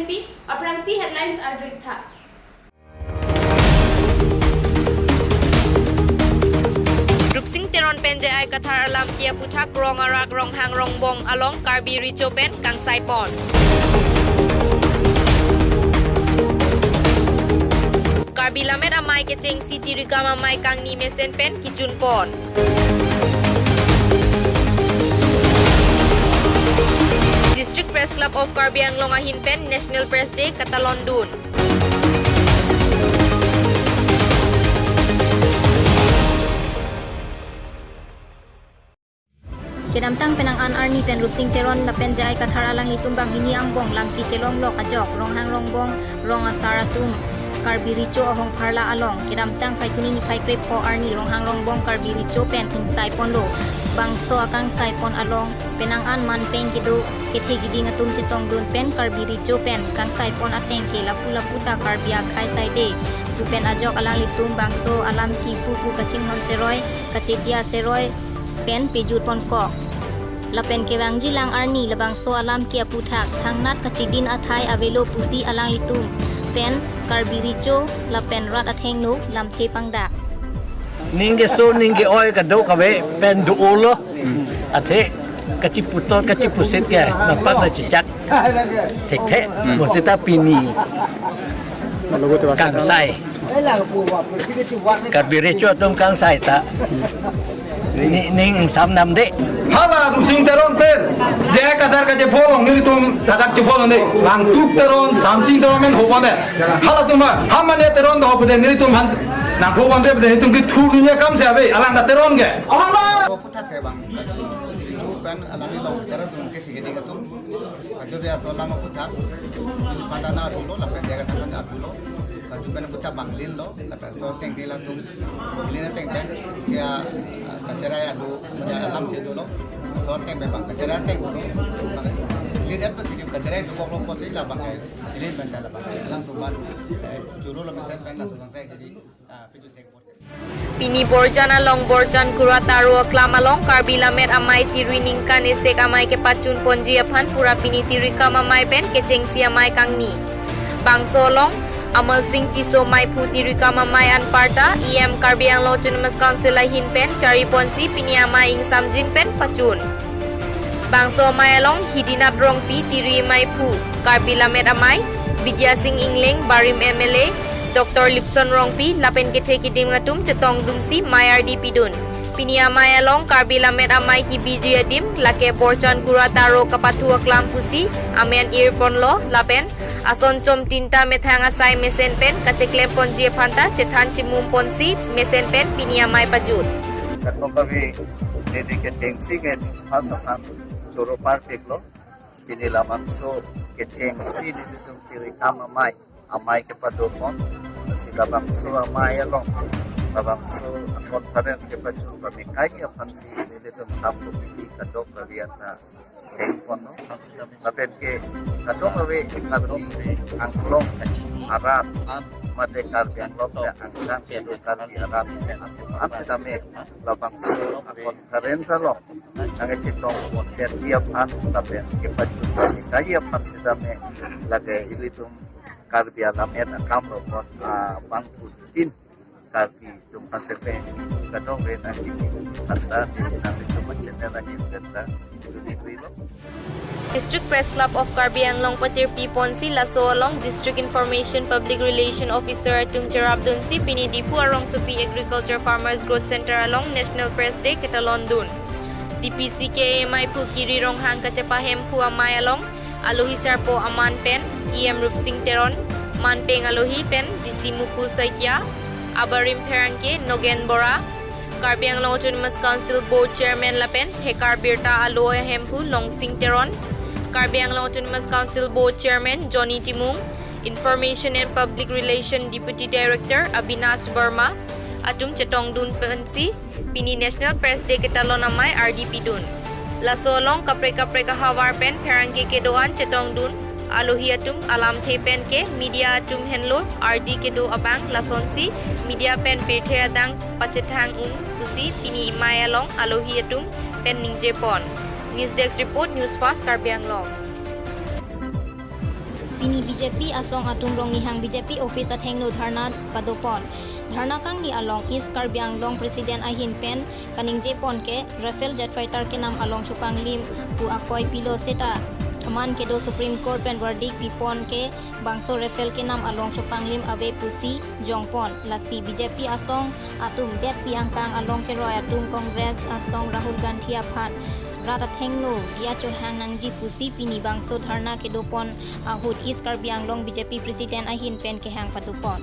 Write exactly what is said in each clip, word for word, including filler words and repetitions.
Pi, aphrangsi headlines arjuik tha. Rupsing Teron pen J I Kathar alamki aputhak rong arak Ronghang Rongbong along Karbi Recho pen kangsai pon. Karbi Lammet Amei kechengsi Tirikam Amei kangni mesen pen kijun pon. District Press Club of Karbi Anglong ahin pen National Press Day katalon dun. Kedamtang penang an arni pen Rupsing Teron lapen J I Kathar alanglitum banghini angbong lamki chelonglok ajok Ronghang Rongbong rong asar atum Karbi Recho ahong pharla along kedamtang Phaikuni niphai krepho arni Ronghang Rongbong Karbi Recho pen ingsai ponlo. Bangso akangsai pon along penang an manpeng kedo kethe kiding atum chetong dun pen Karbi Recho pen kangsai pon ateng ke lapu lapu ta Karbi akhei saide pu pen ajok alanglitum bangso alamki pupu kachinghon seroi kachetia seroi pen pejut ponkok. Lapen kevangji lang arni labangso alamki aputhak thangnat kachidin athai avelo pusi alanglitum pen Karbi Recho lapen rat athengno lamthe pangdak. Ning keso ning ke-oi kadokave pen do-olo. Athe kachiputot kachipusit ke mapat na chichak thekthe. Hmm. Bonsita pini kangsai, Karbi Recho atum kangsai ta ni ning ingsam namde. Hala Rupsing Teron pen J I Kathar kachepholong nelitum dadak chepholong de. Langtuk Teron, Samsing Teron men hoponde. Halatum ha, Hamania Teron do hoponde nelitum han nang hoponde nelitum ke thurnya kam se ave, alang ta Teron ke. Hala. Aputhak ke bang, Recho pen alangli long chara dun kethe kiding atum. Kado be aso alam aputhak. Pada na arjulo, lapen J I Kathar pen arjulo. Kado pen aputhak bang lin lo, lapen so teng de latum. Lin ateng pen sia, ah, kacherai adu, pada alamthe dolo. So teng pen bang kacherai teng dolo. Lin et pasi kacherai dokoklo pusi la bang, eh, lin pen ta la bang. Alangtum ban, eh, chulo lo mesen pen laso kangsai jadi, ah, pejut teng. Pini Borjan along Borjan Kura Taro aklam along Karbi Lammet Amei tiri ningkan esek amei kepachun ponji aphan pura pini Tirikam Amei pen kechengsi amei kangni. Bangso along Amal Sing Tisso Meiphu Tirikam Amei anparta E M Karbi Anglong Autonomous Council ahin pen chari ponsi pini amei ingsamjin pen pachun. Bangso amei along Hidinat Rongpi Tiri Meiphu, Karbi Lammet Amei, Bidya Sing Engleng, Barim M L A, Doctor Lipson Rongpi lapen kethe kidim atum chetong dunsi mei ardi pidun. Pini amei along Karbi Lammet Amei kibiji adim lake Borjan Kura Taro kapathu aklam pusi amen ir ponlo lapen ason chom tinta methang asai mesen pen kacheklem ponji aphanta chethan chimum ponsi mesen pen pini amei pajut. Kadokave neli kechengsi ke news pass aphan choro parpiklo. Pini labangso kechengsi nelitum Tirikam Amei, amei kepado pon. Lasi labangso amei along, labangso conference kepachun pame kai aphansi nelitum sampo pini kadokave anta seng ponlo. Lapen ke kadokave Karbi Anglong arat mate Karbi Anglong ke angkang kedo Karbi arat atum an sitame labangso conference along nangchetong peti aphan lapen kepachun pame kai aphan sitame lake ilitum Karbi alammet akam ropon, ah, bangphutin Karbi atum asepe kadokave nangchini panta di nangtum channel ahin penta chuni kuilo. District Press Club of Karbi Anglong patirpi ponsi laso along District Information Public Relation Officer atum cherap dunsi pini Diphu arongsopi Agriculture Farmers Growth Center along National Press Day ketalon dun. D P C K A Meiphu Kiri Ronghang kachepahemphu amei along alohi sarpo aman pen E M Rupsing Teron, manpeng alohi pen D C Mukul Saikia, abarim pherangke Nogen Bora, Karbi Anglong Autonomous Council Board Chairman lapen thekar birta alo ahemphu Longsing Teron, Karbi Anglong Autonomous Council Board Chairman Johnny Timung, Information and Public Relation Deputy Director Abinash Verma atum chetong dun pensi pini National Press Day ketalon amei ardi pidun. Laso along kaprek kaprek ahavar pen pherangke kedo-an chetong dun, alohi atum alamthe pen ke media atum henlo ardi kedo abang, lasonsi media pen pirthe adang pachethang un pusi pini amei along alohi atum pen ningje pon. News Desk Report, News Fast Karbi Anglong. Pini B J P asong atum Rongnihang B J P office athengno dharna padopon. Dharna kangni along East Karbi Anglong President ahin pen kaningje pon ke Rafale jet fighter kenam along chopanglim pu akoi pilo seta, thaman kedo Supreme Court pen verdict pipon ke bangso Rafale kenam along chopanglim ave pusi jongpon. Lasi B J P asong atum detpi angkang along keroi atum Congress asong Rahul Gandhi aphan rat athengno diya chohang nangji pusi pini bangso dharna kedopon ahut East Karbi Anglong B J P President ahin pen kehang padopon.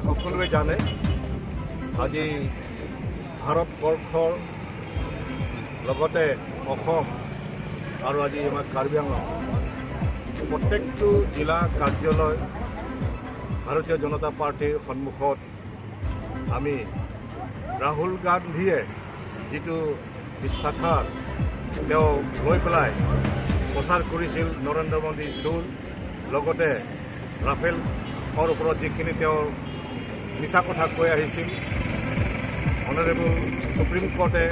সকলোৱে জানে, আজি ভাৰতবৰ্ষৰ লগতে অসম আৰু আজি আমাৰ কাৰ্বি আংলং প্ৰত্যেকটো জিলা কাৰ্যালয় ভাৰতীয় জনতা পাৰ্টিৰ সন্মুখত আমি ৰাহুল গান্ধীয়ে যিটো মিথ্যাচাৰ তেওঁ লৈ পেলাই প্ৰচাৰ কৰিছিল নৰেন্দ্ৰ মোদী চুৰ, লগতে ৰাফেলৰ ওপৰত যিখিনি তেওঁ মিছা কথা কৈ আহিছিল, অনাৰেবল ছুপ্ৰিম কোৰ্টে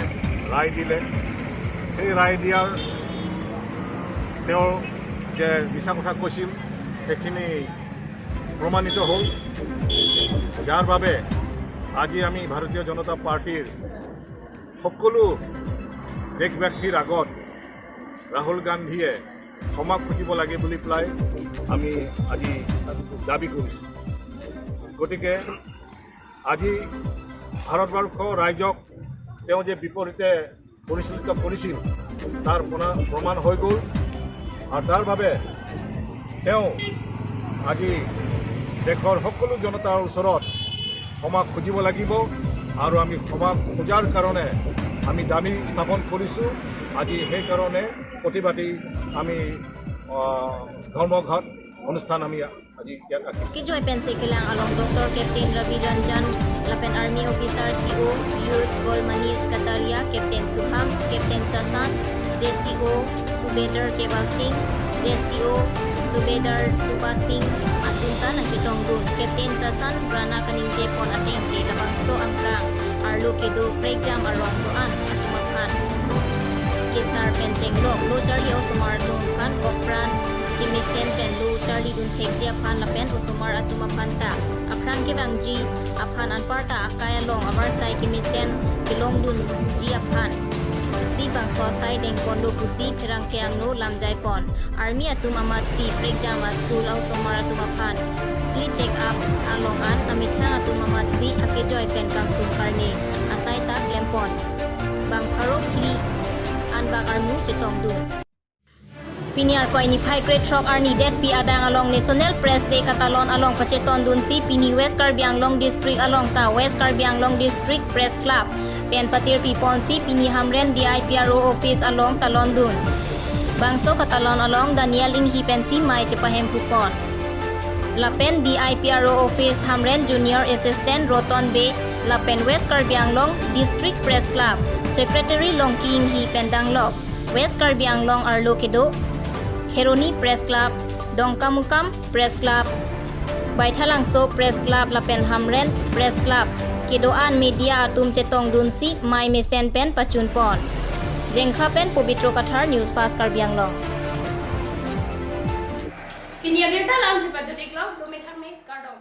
ৰায় দিলে। সেই ৰায় দিয়াৰ তেওঁ যে মিছা কথা কৈছিল, সেইখিনি প্ৰমাণিত হ'ল, যাৰ বাবে আজি আমি ভাৰতীয় জনতা পাৰ্টিৰ সকলো দেশবাসীৰ আগত ৰাহুল গান্ধীয়ে ক্ষমা খুজিব লাগে বুলি পেলাই আমি আজি দাবী কৰিছোঁ। গতিকে আজি ভাৰতবৰ্ষ ৰাইজক তেওঁ যে বিপৰীতে পৰিচালিত কৰিছিল, তাৰ প্ৰমা- প্ৰমাণ হৈ গ'ল। আৰু তাৰ বাবে তেওঁ আজি দেশৰ সকলো জনতাৰ ওচৰত ক্ষমা খুজিব লাগিব। আৰু আমি ক্ষমা খোজাৰ কাৰণে আমি দাবী উত্থাপন কৰিছোঁ। আজি সেইকাৰণে প্ৰতিবাদী আমি, আহ, ধৰ্মঘট অনুষ্ঠান আমি আজি ইয়াত ৰাখিছোঁ। Kejoi pensi kelang along Doctor Captain Ravi Ranjan lapen Army Officer C O, Youth Gol Manish Kataria, Captain Subham, Captain Sasan, J C O Subedar Kewal Singh, J C O Subedar Subhas Singh atum ta nangchetongdun. Captain Sasan rana kaningje pon ateng ke labangso angkang arlo kedo prekjam arong do-an atum aphan kesar pen chenglok lo charli osomar atum aphan okpran kemesen pen lo charlidun thekji aphan lapen osomar atum aphan ta aphrang kevangji aphan anparta akai along avarsai kemesen kelongdunji aphan si bangso asai dengponlo pusi pherangke angno lamjai pon. Army atum amatsi prekjam a-school a-osomar atum aphan free check up along an amethang atum amatsi akejoi pen kangtung karne asai ta klempon. Bang pharo phli anbak armu chetongdun. Pini Arkoi niphai krethrok arni detpi adang along National Press Day katalon along pachetondunsi pini West Karbi Anglong District along ta West Karbi Anglong District Press Club pen patirpi ponsi pini Hamren D I P R O office along talondun. Bangso katalon along Daniel Inghi pensi mei chepahem pupon. Lapen D I P R O office Hamren Junior Assistant Roton Bey lapen West Karbi Anglong District Press Club Secretary Longki Inghi pen danglok West Karbi Anglong arlo kedo Kheroni Press Club, Dongkamukam Press Club, Baithalangso Press Club lapen Hamren Press Club kedo-an media atum chetongdunsi mei mesen pen pachunpon. Jengkha pen Pobitro Kathar, News Fast Karbi Anglong. Pini abirta la-ansi pajut-iklo, dome thakme, kardom.